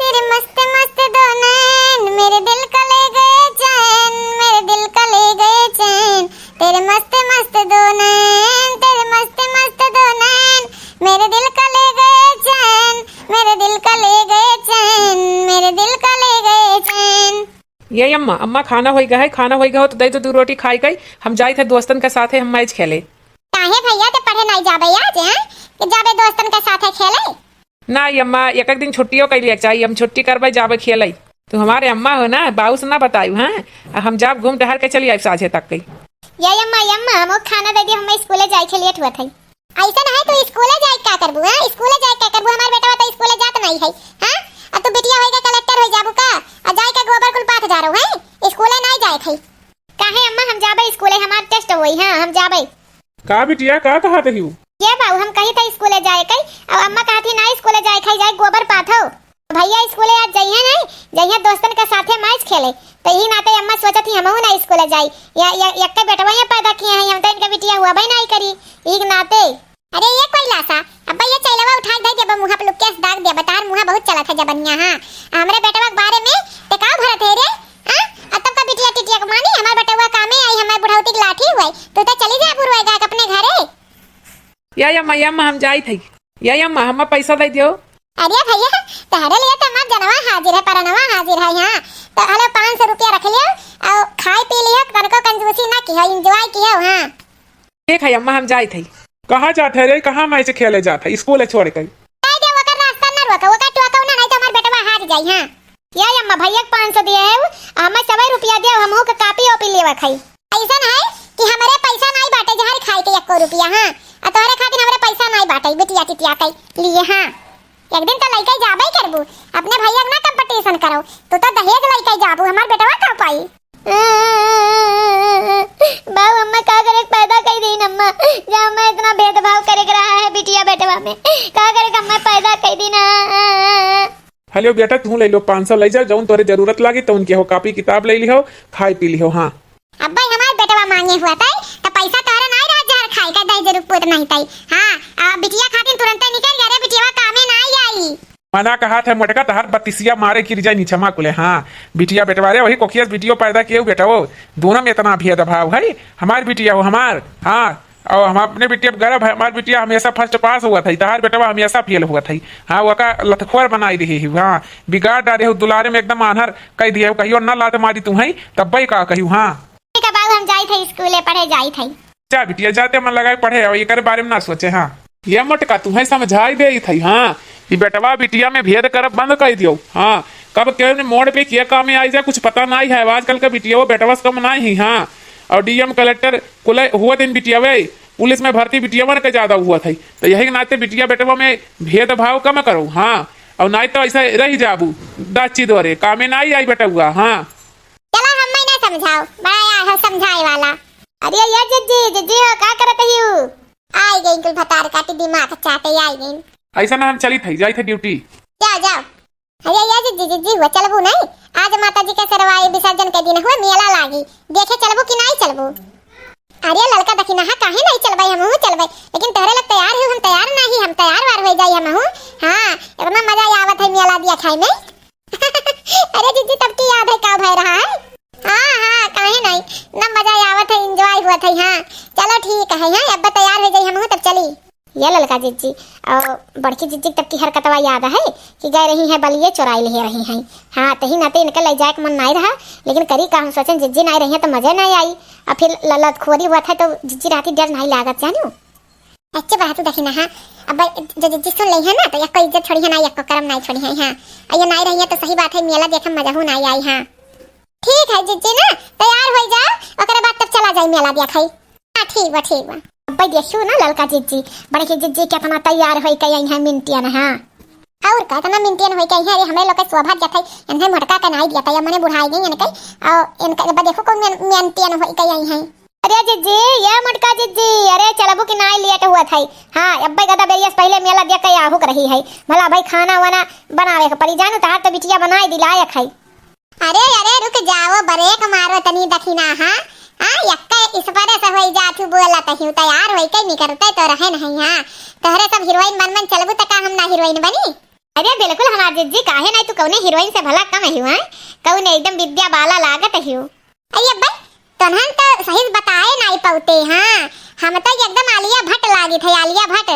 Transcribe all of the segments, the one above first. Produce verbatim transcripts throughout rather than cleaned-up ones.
तेरे मस्त मस्त दो नैन, मेरे दिल का ले गए चैन, मेरे दिल का ले गए चैन। तेरे मस्त मस्त दो नैन, तेरे मस्त मस्त दो नैन, मेरे दिल का ले गए चैन, मेरे दिल का ले गए चैन, मेरे दिल का ले गए चैन। ए अम्मा, अम्मा खाना होइ गै है, खाना होइ गै हो तो दइ दो दू रोटी खाइ कइ, हम जाइत है दोस्तन के साथे हम मैच खेले। काहे भइया, ते पढ़े नाहीं जाबे आज, हैं? कि जाबे दोस्तन के साथे खेले? नाहीं अम्मा, एक एक दिन छुट्टियो कइ लिया के चाही, हम छुट्टी करबे जाबे खेले। तू हमारे अम्मा हो ना, बाऊ से ना बतायू, हैं? आ हम जाब घूम टहर के चली आइब साँझे तक कइ। ए अम्मा, ए अम्मा, हमहू खाना दइ दियो, हम स्कूले जाइ के लेट होत है। अइसन है, तू स्कूले जाइ का करबू, हैं? स्कूले जाइ का करबू? हमार बेटवा तो स्कूले जात नाहीं है, हैं? अब तू बिटिया होइ के कलेक्टर होइ जाबू का? आ जाइ के गोबर कुल पाथ जा रहो, हैं? स्कूले नाहीं जाइ है। काहे अम्मा, हम जाबे स्कूले, हमार टेस्ट होई, हाँ, हम जाबे। का बिटिया, का कहत हिउ? ए बाऊ, हम कही था स्कूले जाइ के, अब अम्मा कहत ही ना स्कूले जाइ के, जाइ गोबर पाथो। भइया स्कूले आज जइहे नाहीं, जइहे दोस्तन के साथे मैच खेले, तो यही नाते अम्मा सोचत ही हमहू ना स्कूले जाई। या, या, यक्के बेटवा ये पैदा किहे हैं, हम तो इनके बिटिया हुआ भाई नाहीं करी, यही नाते। अरे ए कोई लासा, अब्बा ये चैलवा उठा के दइ दे, अब मुँहा पे लुक्के से दाग दे, अब तहार मुँहा बहुत चलत है जबनिया, हाँ। हमरे बेटवा के बारे में ते का भरत है रे, हाँ? अब तब का बिटिया टिटिया के मानी, हमार बेटवा कामे आई, हमार बुढ़ौती के लाठी हुआ, तू तो चली जा बुढ़वा गाय के अपने घरे। ए अम्मा, ए अम्मा, हम जाइत है। ए अम्मा, हम्मा पैसा दइ दियो। अरे भइया, तहरे लिए तो हमार जनवा हाजिर है, परनवा हाजिर है, हाँ। तो हलो पाँच सौ रुपया रख लियो, और खाइ पी लियो, तनको कंजूसी ना किहो, enjoy किहो, हाँ। ठीक है अम्मा, हम जाइत है। कहाँ जात है रे, कहाँ मैच खेले जात है, स्कूल छोड़ के? दइ दे, ओकर रास्ता ना रोका, ओकर टोका ना, नाहीं तो हमार बेटवा हार जाई, हाँ। ए अम्मा, भइया के पाँच सौ दिहे है, हम्मा सवै रुपया दियो, हमहू के कापी ओपी लेवा खाई। अइसन है कि हमरे पैसा नाहीं बाटे जहर खाइ के एक्को रुपया, हाँ, आ तोहरे खातिर हमरे पैसा नाहीं बाटे बिटिया टिटिया के लिए, हाँ। एक दिन तो लइके जाबे करबू, अपने भइया के ना competition करो, तू तो दहेज लइके जाबू, हमार बेटवा का पाई? बाऊ, अम्मा का करे पैदा कइ दीन अम्मा, जा अम्मा इतना भेदभाव करे के रहा है बिटिया बेटवा में, का करे अम्मा पैदा कइ दीन। हेलो बेटा, तू लइ लो पाँच सौ, लइ जाओ, जौन तोरे जरूरत लागी तो उनके हो, कापी किताब लइ लिहो, खाइ पी लिहो, हाँ। अब्बा, हमार बेटवा माँगे हुआ तइ, त पैसा तोहरे नाहीं रहा जहर खाइ का, दहेज रुक पूत नाहीं तइ। हाँ, आ बिटिया खातिर तुरंते निकल गया रे, बिटिया कामे नाहीं आई। मना कहत है मोटका, तहार बतिसिया मारे गिर जाए नीचे मा कुले। हाँ, बिटिया बेटवा रे, वही कोखिया से बिटियो पैदा किए बेटवो, दोनों में इतना भेदभाव है। हमार बिटिया हो हमार, हाँ, और हम अपने बिटिया पे गर्व है, हमार बिटिया हमेशा first pass हुआ था, तहार बेटवा हमेशा fail हुआ था। हाँ, वका लतखोर बनाई दिहे ही, हाँ, बिगाड़ डारे हो, दुलारे में एकदम आन्हर कइ दिहे हो, कहियो ना लात मारी तू है, तब भाई का कहियो, हाँ। ठीक है बाबू, हम जाइत है स्कूले पढ़े जाइत है। जा बिटिया, जाते मन लगाए पढ़े, और एकर बारे में ना सोचे। हाँ, ए मोटका, तुहैं समझाइ देइत हई, हाँ, कि बेटवा बिटिया में भेद करब बंद कइ दियो। हाँ, कब केने मोड़ पे के कामे आइ जाए, कुछ पता नाहीं है। आजकल का बिटिया वो बेटवा से कम नाहीं है। हाँ, और DM कलेक्टर कुल हुआ दिन बिटिया वे, पुलिस में भर्ती बिटिया मन के ज्यादा हुआ था, तो यही के नाते बिटिया बेटवा में भेदभाव कम करो। हाँ, और नाहीं तो ऐसा रहि जाबू, दाची दोरे कामे नाहीं आई बेटवा। हाँ, चला, हम्मै ना समझाओ, बड़ा यार हो समझाए वाला। अरे या जिज्जी, जिज्जी हो, का करत हियू? आइ गई कुल भतार काटी दिमाग चाटे, आइ गई। ऐसा ना, हम चलित हई, जाइत है duty। जाओ, जाओ। अरे या जिज्जी, जिज्जी हुआ, चलबू नहीं? आज माता जी के सरवाई विसर्जन के दिन हुआ, मेला लागी, देखे चलबू कि नहीं चलबू? अरे ललका दखिनहा, काहे नहीं चलबै, हमहू चलबै, लेकिन तोहरे लोग तैयार हो, हम तैयार नहीं, हम तैयार वार होइ जाई हमहू। हाँ, इतना मजा आवत है मेला दिया खाए में। अरे जिज्जी, तब की याद है का भय रहा है? हाँ, हाँ, काहे नहीं, ना मजा आवत है, enjoy हुआ था। हाँ, चलो ठीक है, हाँ, अब तैयार होइ जाई हमहू, तब चली। ये ललका जिज्जी, और बड़की जिज्जी तब की हरकतवा याद है कि गए रही हैं बलिए चोराई ले रही हैं। हाँ, तही नाते इनके ले जाए के मन नहीं रहा, लेकिन करी का, हम सोचें जिज्जी नहीं रही हैं तो मजे नहीं आई। और फिर ललत खोरी हुआ था तो जिज्जी रहती डर नहीं लागत, जानू। अच्छे बात है, देखी ना, हाँ। अब जो जिज्जी सुन लई है ना, तो यक्को इज्जत छोड़ी है ना, यक्को करम नाई छोड़ी है, हाँ। और ये नाई रही है, तो सही बात है, मेला देखे में मजा हो नाई आई, हाँ। ठीक है जिज्जी ना, तैयार हो जाओ, ओकरे बाद तब चला जाई मेला देखे। हाँ, ठीक बा, ठीक बा। अब देखियो ना ललका जिज्जी, बड़की जिज्जी कितना तैयार होई के आई है मिनटियन, हाँ। और का, इतना मिनटियन होई के आई है, अरे हमरे लोग के शोभा जत है, इन्हें मोटका के नाई दिया था, ये मने बुढ़ाई गई इनके, और इनका जब देखो कौन मिन-, मिनटियन होई के आई है। अरे जिज्जी, ये मोटका जिज्जी, अरे चलबू कि नाई, लेट हुआ था। हाँ, अब्बे गदा बेरियस पहले मेला देख के आहू के रही है। भला भाई खाना वाना बनावे के पड़ी, जानू तहार तो बिटिया बनाए दी लायक है। अरे, अरे रुक जाओ, ब्रेक मारो तनी दखिना, हाँ? हाँ, यक्का इस परे से होई जात हूँ, बोला तही तैयार होई के निकलते तो रहे नहीं, हाँ? तोहरे सब हीरोइन बन बन चलबू त का हम ना हीरोइन बनी? अरे बिल्कुल हमार जिज्जी, काहे नाई, तू कौने हीरोइन से भला कम हिउ, हैं? कौने एकदम विद्या बाला लागत हिउ। अरे अब्बे, तोन्हन तो सही से बताए नाई पउते, हाँ, हम तो एकदम आलिया भट्ट लागित है, आलिया भट्ट।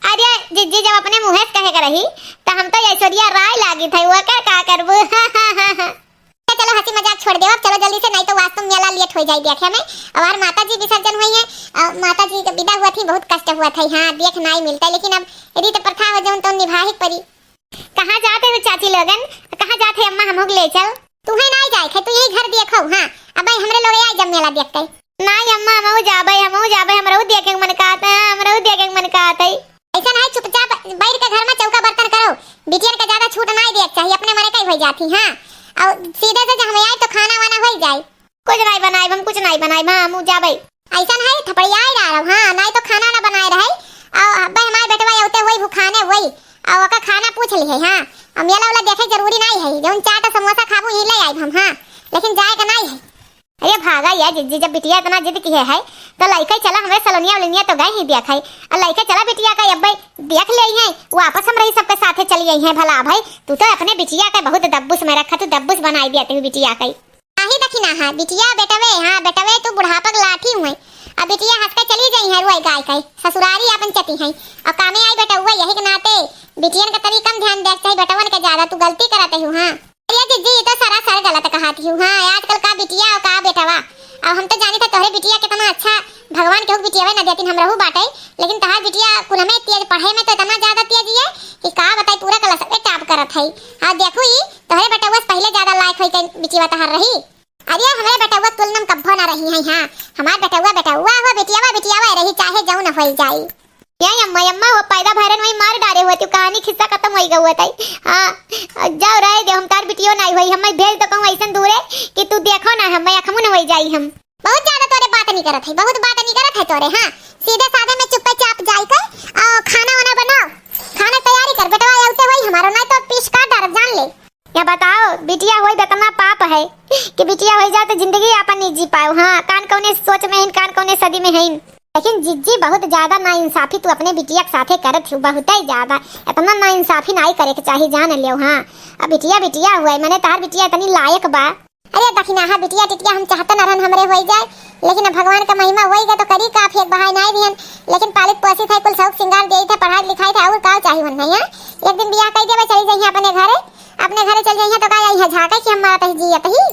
अरे जिज्जी, जब अपने मुँहे से कहे के रही, तो हम तो ऐश्वर्या राय लागित है, वो का, का करबू? चलो हँसी मजाक छोड़ देव, अब चलो जल्दी से, नाई तो वास्तव में मेला लेट होइ जाई देखे में। और माता जी विसर्जन हुई है, और माता जी के विदा हुआ थी, बहुत कष्ट हुआ था, हाँ, देख नाई मिलता है, लेकिन अब रीत प्रथा हो जौन तो निभाहे के पड़ी। कहाँ जात है चाची लोगन, कहाँ जात है अम्मा, हमहू के ले चल। तू है नाई जाए है, तू यही घर देखो, हाँ, अब भाई हमरे लोग आई जब मेला देख के। नाई अम्मा, हमहू जाबे, हमहू जाबे, हमरहू देखे के मन कहत है, हमरहू देखे के मन कहत है। ऐसा नाई, चुपचाप बैठ के घर में चौका बर्तन करो, बिटियन के ज्यादा छूट नाई देवे के चाहिए, अपने मरे कई होइ जाती, हाँ। और सीधे से जब हम आए तो खाना वाना होइ जाए। कुछ नाई बनाए, हम कुछ नाई बनाए, हाँ, हमहू जाबे। ऐसा नाई, थपड़ियाए डालब, हाँ, नाई तो खाना ना बनाए रहे। और अब्बे हमार बेटवा अउते वही भुखाने वही, और ओकर खाना पूछ लिहे, हाँ। और मेला वाला देखे जरूरी नाई है, जौन चाट और समोसा खाबू, ई ले आइब हम, हाँ, लेकिन जाए का नाई है। अरे भागा या जिज्जी, जब बिटिया इतना जिद किहे है, तो लइके चला हमरे सलोनिया उलोनिया तो गए ही देखे, और लइके चला बिटिया का, अब्बे देख लेइहैं, वापस हमरे सबके साथे चली अइहैं। भला भाई, तू तो अपने बिटिया के बहुत दब्बुस में रखा, तू दब्बुस बनाई देती हूँ बिटिया के। आही दखिना, हाँ, बिटिया बेटवे, हाँ, बेटवे तू बुढ़ापा के लाठी हुए। अब बिटिया हँस के चली जइहैं, रुआई गाय के, ससुरारी आपन चटी हैं। और कामे आई बेटउआ, यही के नाते बिटियन के तनी कम ध्यान देवे के चाही, बेटवन के ज्यादा, तू गलती करत हूँ, हाँ। अरे जिज्जी, ई तो सरासर गलत कहत हूँ, हाँ, आजकल का बिटिया और का बेटवा। अब हम तो जानी था तोहरे बिटिया कितना अच्छा, भगवान केहू के बिटियावे न देतिन, हमरहू बाटे, लेकिन तहार बिटिया कुल में तेज, पढ़े में तो इतना ज्यादा तेज है कि का बताई, पूरा क्लास में टॉप करत है। हाँ, देखू ई तोहरे बेटउआ से पहिले ज्यादा लायक होई के बिटिया तहार रही। अरे हमरे बेटउआ के तुलना में कब्बो ना रही है। हाँ, हमार बेटउआ बेटउआ हो, बिटियावा बिटियावा रही, चाहे जौन होइ जाई। या अम्मा, अम्मा हो, पैदा भरन वही मार डारे हुए, तू कहानी खिस्सा खत्म होइ गवा तई। हाँ, जाओ रहे दे, हम तार बिटियो नाई हुई, हमें भेज दो कहूँ ऐसन दूरे कि तू देखो ना, हमें अखमू न होइ जाई हम। बहुत ज्यादा तोरे बात नहीं करत है, बहुत बात नहीं करत है तोरे। हाँ, सीधे साधे में चुप्पे चाप जाई के, आ, खाना वाना बनाओ, खाना तैयारी कर, बेटवा अउते होई हमारो, नाई तो पीस काट डारब, जान ले। या बताओ, बिटिया होई तो इतना पाप है कि बिटिया होई जाओ तो जिंदगी आपन नहीं जी पाओ। हाँ, कान कौने सोच में हईन, कान कौने सदी में हईन। लेकिन जिज्जी, बहुत ज्यादा नाइंसाफी तू अपने बिटिया के साथे करत हूँ, बहुत ही ज्यादा। इतना नाइंसाफी नाई करे के चाही, जान लियो। हाँ, अब बिटिया बिटिया हुआ है, मैंने तार बिटिया इतनी लायक बा। अरे दखिनाहा बिटिया टिटिया हम चाहते न रहन हमरे होई जाए, लेकिन अब भगवान का महिमा होई गए तो करी का, फेंक बहाए नाई दिहन। लेकिन पालित पोसित है, कुल शौक सिंगार देइत है, पढ़ाई लिखाई था, और का चाही मन नहीं है। एक दिन बियाह कर देवे, चली जाइए अपने घरे, अपने घरे चल जाइए तो का यहाँ झाके कि हम मारत ही जियत ही।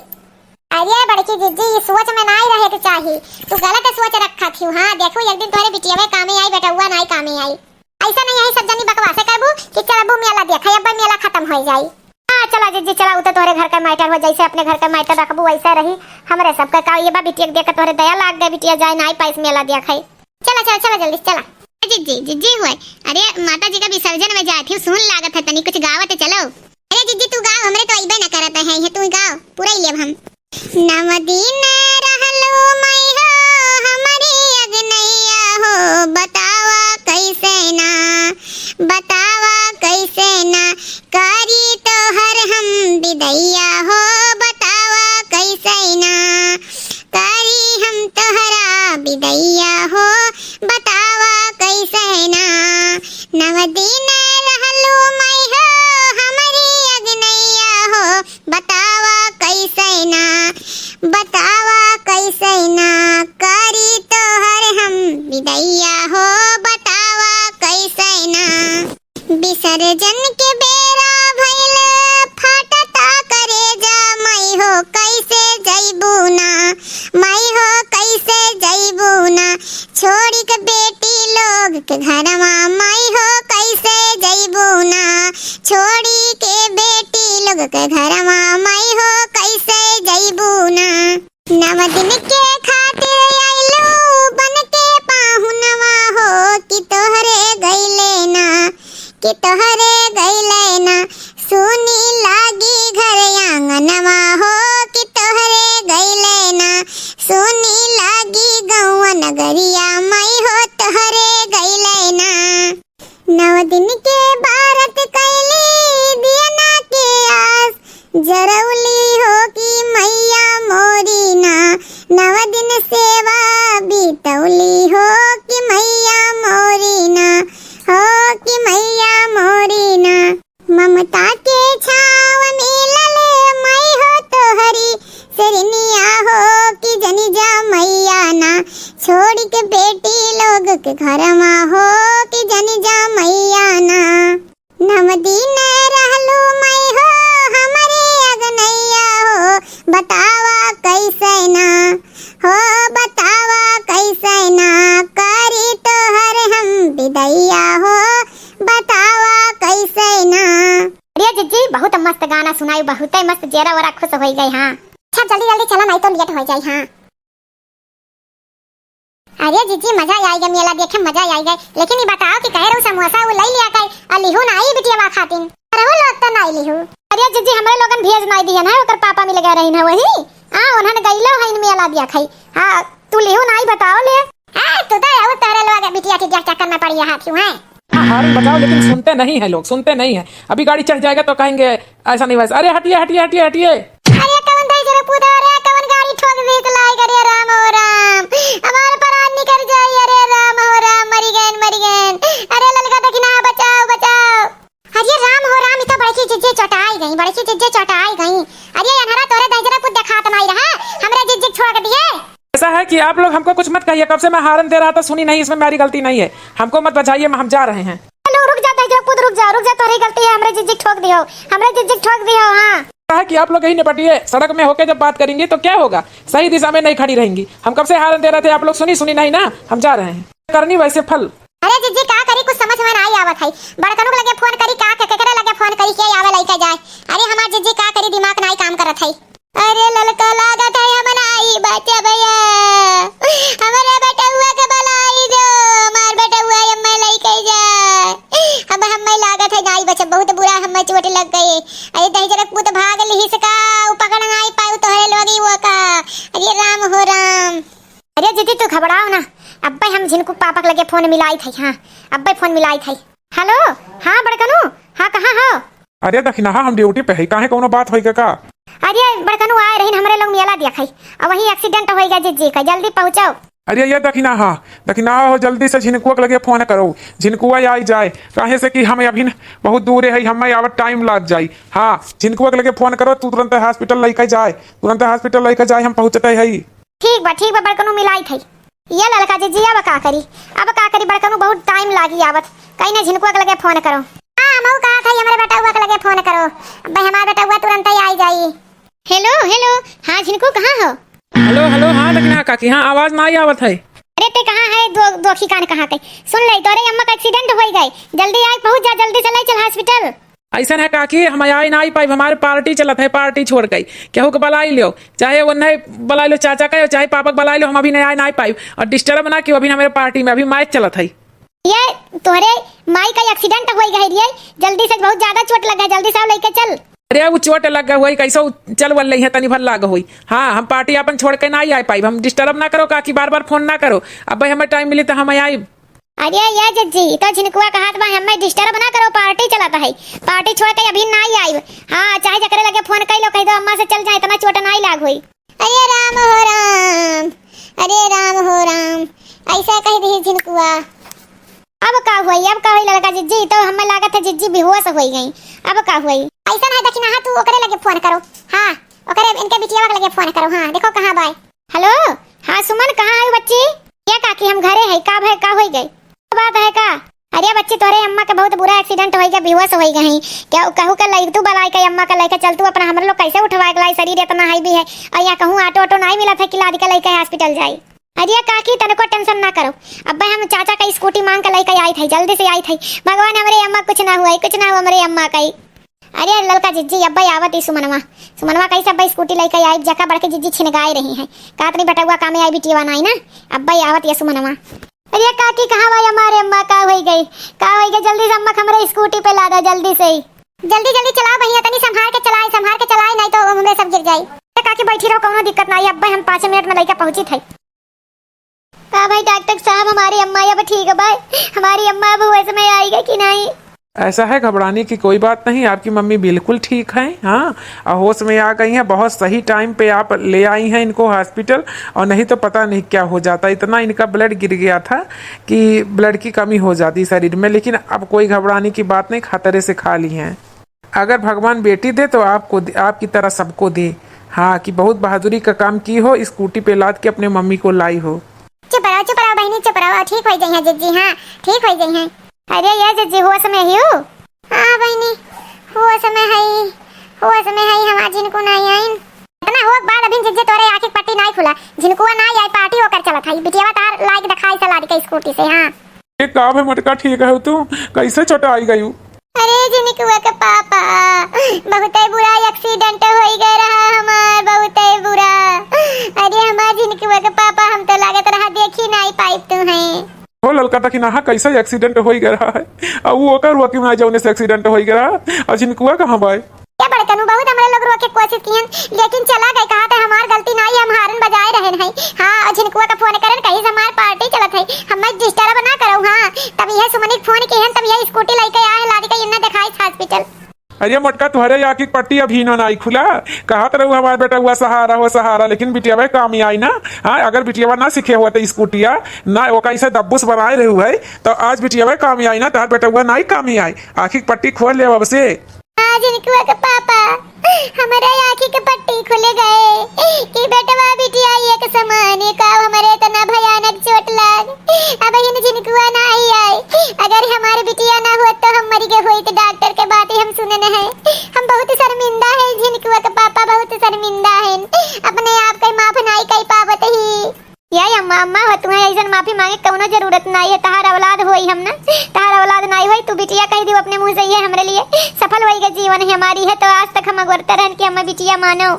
अरे बड़की जिज्जी, ई सोच में नाई रहे के चाही, तू गलत सोच रखा थी। हाँ देखू, एक दिन तोहरे बिटियावे कामे आई, बेटउआ नाई कामे आई। ऐसा नहीं है सब जनी बकवासे करबू कि चलबू मेला देखे, अब मेला खत्म हो जाई। हाँ, चला जिज्जी, चला, उ तो तोहरे घर का मैटर हो, जैसे अपने घर का मैटर रखबू, वैसे रही। हमरे सबके का, ये बा बिटिया के देख के तोहरे दया लाग गए, बिटिया जाए ना आई पाइस मेला देखे। चला, चला, चला, जल्दी से चला। ए जिज्जी, जिज्जी हुए, अरे माता जी का विसर्जन में जाए थी, सुन लागत है, तनी कुछ गावत है, चलो। अरे जिज्जी, तू गाओ, हमरे तो अइबे ना करत है, ये तू गाओ, पूरा ही लेब हम। नव दिन रहलू मई हो हमरी अगनैया हो, बतावा कैसे ना, बतावा कैसे ना, करी तोहर हम बिदैया हो, बतावा कैसे ना, करी हम तोहरा बिदैया हो, बतावा कैसे ना। नव दिन रहलू मई हो हमरी अगनैया हो, बतावा कैसे ना, बतावा कैसे ना, करी तोहर हम बिदैया हो, बतावा कैसे ना। विसर्जन के बेरा भइल, फाटता करेजा, मई हो कैसे जइबू ना, मई हो कैसे जइबू ना, छोड़ी के बेटी लोग के घरवा, मई हो कैसे जइबू ना, छोड़ी के बेटी लोग के घरवा, मई हो कैसे जइबू ना। नव दिन के खातिर आइलू बन के पाहुनवा हो, कि तोहरे गइले ना, कि तोहरे गइले ना, सुनी लागी घर आंगनवा हो, कि तोहरे गइले ना, सुनी लागी गौआ नगरिया, मई हो तोहरे गइले ना। नव दिन के बारत कैली दियना के आस, जरौली हो कि मैया मोरी ना, नव दिन सेवा बितौली हो कि मैया मोरी ना, हो कि मैया मोरी ना। ममता के छाँव मिलल माई हो तोहरी सरनिया हो, कि जनि जा मैया ना, छोड़ि के बेटी लोग के घरमा हो, कि जनि जा मैया ना। नव दिन रहलू माई हो हमरे अगनैया हो, बतावा कैसे ना, हो बतावा कैसे ना, करी तोहर हम बिदैया हो, बतावा कैसे ना। अरे जिज्जी, बहुत मस्त गाना सुनाई, बहुते मस्त, जेरा वरा खुश होइ गए। हाँ, अच्छा जल्दी जल्दी चला, नहीं तो लेट होइ जाई। हाँ। अरे जिज्जी, मजा आई गए, मेला देखे मजा आई गए। लेकिन ये बताओ कि कहे रहू समोसा वो ले लिया कई, और लिहू ना आई बिटिया खातिन। रहू लोग तो नहीं लिहू। अरे जिज्जी, हमरे लोगन भेज नहीं दिया ना, ओकर पापा मिल गए रही ना वही। हाँ, उन्होंने गईलो है इन मेला दिया खाई। हाँ, तू लिहू ना आई बताओ ले। हाँ, तू तो रहू तोरे लोग बिटिया टिटिया चक्कर में पड़ी रहा थी, हैं? हाँ, हारन बजाओ, लेकिन सुनते नहीं है लोग, सुनते नहीं है। अभी गाड़ी चढ़ जाएगा तो कहेंगे, ऐसा नहीं वैसा। अरे हटिए, हटिए, हटिए, हटिए। अरे कवन दहिजरा पूत, अरे कवन गाड़ी ठोक दी तो लाई, अरे राम हो राम, हमारे प्राण निकल जाई, अरे राम हो राम, मरी गए, मरी गए। अरे ललका दखिना, बचाओ, बचाओ। अरे राम हो राम, इ तो बड़की जिज्जी चोटाई गई, बड़की जिज्जी चोटाई गई। अरे अनहरा तोरे दहिजरा पूत देखात नहीं रहा, हमरे जिज्जी छोड़ दिए। ऐसा है कि आप लोग हमको कुछ मत कहिए, कब से मैं हारन दे रहा था, सुनी नहीं, इसमें मेरी गलती नहीं है, हमको मत बजाइए, हम जा रहे हैं। हेलो, रुक जा दहिजरा पूत, रुक जा, रुक जा, तोहरी गलती है, हमरे जिज्जी ठोक दियो, हमरे जिज्जी ठोक दियो। हाँ। ऐसा है कि आप लोग यही निपटिए, सड़क में होके जब बात करेंगी तो क्या होगा, सही दिशा में नहीं खड़ी रहेंगी। हम कब से हारन दे रहे थे, आप लोग सुनी सुनी नहीं ना, हम जा रहे हैं। करनी वैसे फल। अरे जिज्जी का करी, कुछ समझ में नहीं आवत है। बड़कनू के लगे फोन करी का, के केकरे लगे फोन करी, के आवे लइके जाए। अरे हमार जिज्जी का करी, दिमाग नहीं काम करत है। अरे ललका लागत है हम नाई बचब भैया, हमरे बेटउआ के बलाई दो, हमार बेटउआ हम्मे लइके जाए। अब हम्मे लागत है नाई बचब, बहुत बुरा हम्मे चोट लग गई। अरे दहिजरा पूत भाग लिहिस का, उ पकड़ नाई पाऊ तोहरे लोगी वो का। अरे राम हो राम। अरे जिज्जी तू घबराओ ना, अब्बे हम झिनकू पापा के लगे फोन मिलाई थे। हाँ, अब्बे फोन मिलाई थे। हेलो, हाँ बड़कनू, हाँ कहाँ हो? अरे दखिनहा, हम ड्यूटी पे है, काहे कौनो बात होई का? अरे बड़कनू आए रहीन, हमरे लोग मेला देखई, और वहीं एक्सीडेंट होई गया जिज्जी का, जल्दी पहुँचो। अरे ये दखिनहा, दखिनहा हो, जल्दी से झिनकुआ के लगे फोन करो, झिनकुआ आई जाए, काहे से कि हम अभी बहुत दूर है, हमें आवत टाइम लग जाई। हाँ, झिनकुआ के लगे फोन करो, तू तुरंत हॉस्पिटल लेके जाए, तुरंत हॉस्पिटल लेके जाए, हम पहुँचते है। ठीक बा, ठीक बा, बड़कनू मिलाई थई। ये ललका जिज्जी, अब का करी, अब का करी, बड़कनू बहुत टाइम लागी आवत। कहीं ना झिनकुआ के लगे फोन करो। हाँ, हमहू कहा था हमरे बेटउआ के लगे फोन करो, अब हमार बेटउआ तुरंत ही आई जाई। हेलो, हेलो, हाँ झिनकू कहाँ हो? हेलो, हेलो, हाँ दखिनहा काकी, हाँ आवाज ना आई आवत है। अरे ते कहाँ है, दो, दोखी कान कहाँ के? सुन ले, तोरे अम्मा का एक्सीडेंट होई गए, जल्दी आए पहुँच जा, जल्दी से ले चल हॉस्पिटल। ऐसन है काकी, हम आए ना पाइब, हमारे पार्टी चलत है, पार्टी छोड़ के केहू के बुलाई लो, चाहे वो नहीं बुलाई लो चाचा का, चाहे पापा के बुलाई लो, हम अभी नहीं आए ना पाइब। और डिस्टर्ब ना कियो, अभी हमारे पार्टी में अभी मैच चलत है। ये तोहरे माई का एक्सीडेंट हो गई रे, जल्दी से, बहुत ज्यादा चोट लगा है, जल्दी से आओ लेके चल। अरे वो चोट लग गई हुई, कैसे चल वल रही है, तनी भर लाग हुई। हाँ, हम पार्टी अपन छोड़ के ना आए पाइब, हम डिस्टर्ब ना करो काकी, बार बार फोन ना करो, अब भाई हमें टाइम मिली तो हम आइब। अरे ये जिज्जी, तो झिनकुआ कहत बा, हमें डिस्टर्ब ना करो, पार्टी चलत है, पार्टी छोड़ के अभी ना आइब। हाँ, चाहे जकरे लगे फोन कर लो, कह दो अम्मा से चल जाए, इतना चोट ना लाग होई। अरे राम हो राम, अरे राम हो राम, ऐसा कह दी झिनकुआ। अब का हुई, अब का हुई ललका जिज्जी, तो हमें लागत है जिज्जी बेहोश हो गई। अब का हुई? ऐसा ना दखिनहा, तू ओकरे लगे फोन करो। हाँ, ओकरे, इनके बिटिया के लगे फोन करो। हाँ, देखो कहाँ बाय। हेलो, हाँ सुमन, कहाँ है बच्ची? क्या काकी, हम घरे है। का भाई, का हो गए? का बात है का? अरे बच्ची, तोरे अम्मा के बहुत बुरा एक्सीडेंट हो गया, बेहोश हो गए हैं। क्या कहू के लाई, तू बलाई के अम्मा के लेके चल, तू अपना, हमरे लोग कैसे उठवाए के लाई, शरीर इतना हैवी है, और यहाँ कहूँ ऑटो ऑटो नहीं मिला था कि लाद के लेके हॉस्पिटल जाए। अरे काकी, तनको टेंशन ना करो, अब हम चाचा का स्कूटी मांग के लेके आई थे, जल्दी से आई थे। भगवान, हमरे अम्मा कुछ ना हुआ, कुछ ना हुआ हमरे अम्मा का। अरे ललका जिज्जी, अब्बे आवत ही सुमनवा। सुमनवा कैसे अब्बे स्कूटी लेके आई, जका बड़के जिज्जी छिनगाए रही हैं। कातनी बेटउआ कामे आई बिटिया नाई ना, अब्बे आवत ये सुमनवा। अरे काकी, कहाँ भाई हमारे अम्मा, का होई गई, का होई गई? जल्दी से अम्मा के हमरे स्कूटी पे लादा, जल्दी से ही। जल्दी जल्दी चलाओ भैया, तनी संभाल के चलाए, संभाल के चलाए, नहीं तो हमरे सब गिर जाई। अरे काकी बैठी रहो, कौनो दिक्कत नहीं, अब्बे हम पाँच मिनट में लेके पहुँची थे। का भाई डॉक्टर साहब, हमारी अम्मा अब ठीक है भाई? हमारी अम्मा अब होश में आएगी कि नहीं? ऐसा है, घबराने की कोई बात नहीं, आपकी मम्मी बिल्कुल ठीक हैं। हाँ, और होश में आ गई हैं, बहुत सही टाइम पे आप ले आई हैं इनको हॉस्पिटल, और नहीं तो पता नहीं क्या हो जाता। इतना इनका ब्लड गिर गया था कि ब्लड की कमी हो जाती शरीर में, लेकिन अब कोई घबराने की बात नहीं, खतरे से खाली हैं। अगर भगवान बेटी दे तो आपको दे, आपकी तरह सबको दे। हाँ, कि बहुत बहादुरी का काम की हो, स्कूटी पे लाद के अपने मम्मी को लाई हो। चुप रहो, चुप रहो बहिनी, चुप रहो, ठीक होइ जइहैं जिज्जी, हाँ, ठीक होइ जइहैं। अरे ये जिज्जी, होश में हिउ? हाँ बहिनी, होश में हई, होश में हई, हमार झिनकू नाहीं आइन। इतना होक बाद अभिन जिज्जी तोरे आँखी के पट्टी नाहीं खुला, झिनकुआ नाहीं आइ, पार्टी ओकर चलत हई, बिटियावा तहार लाइके देखाइ से लादिके स्कूटी से, हाँ। ए, का भे मोटका, ठीक हउ तू? कइसे चोटाइ गइउ? अरे झिनकुआ के पापा, बहुतै बुरा accident होइ गए रहा हमार, बहुतै बुरा। अरे हमार झिनकुआ के पापा, हम तो लागत रहा देखी नाहीं पाइब तुहैं। हो ललका दखिनहा, कइसे accident होइ गए रहा है? अउ ऊ ओकर रोके में जउने से accident होइ गए रहा। अउ झिनकुआ कहाँ बाय? ए बड़कनू, बहुत हमरे लोग रोके के कोशिश किहन, लेकिन चला गए। कहा थे हमार गलती नाहीं है, हम horn बजाए रहेन है। हाँ, अउ झिनकुआ का phone करेन, कहिस हमार party चलत है, हमें disturb ना करउ। हाँ, तब इहे सुमनी के phone किहन, तब इहे स्कूटी लइके आए हैं, लादिके इन्ना देखाइस hospital। अरे मोटका, तुहरे आँखी के पट्टी अभी ना नाहीं खुला, कहत रहू हमार बेटउआ सहारा हो सहारा, लेकिन बिटियावा काम ही आई ना। हाँ, अगर बिटियावा ना सीखे होत स्कूटिया, ना ओका इसे दब्बुस बनाए रहू है, तो आज बिटियावा काम ही आई ना, तहार बेटउआ नाहीं काम ही आई। आँखी के पट्टी खोल ले अब से। हाँ, झिनकुआ के पापा, हमरे आँखी के पट्टी खुल गए कि बेटवा बिटिया एक समान, का हमरे इतना भयानक चोट लाग। अबहिन झिनकुआ नाहीं आए। अगर हमार बिटिया ना होत तो हम मरि गए होइत, डॉक्टर के बात हम सुनन है। हम बहुत शर्मिंदा है झिनकुआ के पापा, बहुत शर्मिंदा है। अपने आप के माफ नाहीं कइ पावत ही। ए अम्मा, अम्मा हो, तुहैं अइसन माफी माँगे कउनो जरूरत नाहीं है। तहार औलाद होई हम ना, तहार औलाद नाहीं होई, तू बिटिया कहि दिउ अपने मुँह से, इहे हमरे लिए सफल होइ गए जीवन है हमार, इहे तो आज तक हम अगोरते रहेन कि हमें बिटिया मानो।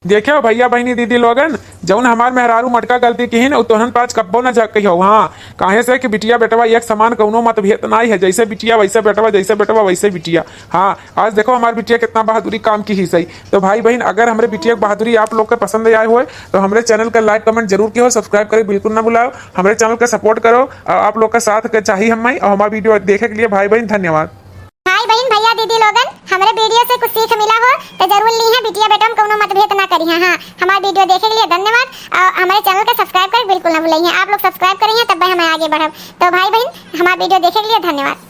देखेउ भइया, बहिनी, दीदी लोगन, जउन हमार मेहरारू मोटका गलती किहिन, उ तोहन पाँच कब्बो न झक्कइहउ। हाँ, काहे से कि बिटिया बेटवा एक समान, कउनो मतभेद नाहीं है, जइसे बिटिया वइसे बेटवा, जइसे बेटवा वइसे बिटिया। हाँ, आज देखो हमार बिटिया कितना बहादुरी काम किहिस है। तो भाई बहिन, अगर हमरे बिटिया के बहादुरी आप लोग के पसंद आए होए तो हमरे channel का like comment जरूर किहो, subscribe करे बिल्कुल ना भुलाओ, हमरे channel का support करो और आप लोग का साथ के चाहिए हमें और हमार video देखे के लिए भाई बहिन धन्यवाद। भाई बहिन, भइया दीदी लोगन, हमरे video से कुछ सीख मिला हो तो जरूर लिहे, बिटिया बेटवा में कउनो मतभेद ना करिहे। हाँ, हमार video देखे के लिए धन्यवाद और हमरे channel का subscribe करे बिल्कुल ना भुलाइहे। आप लोग subscribe करिहे तब हमें आगे बढ़ब। तो भाई बहिन, हमार video देखे के लिए धन्यवाद।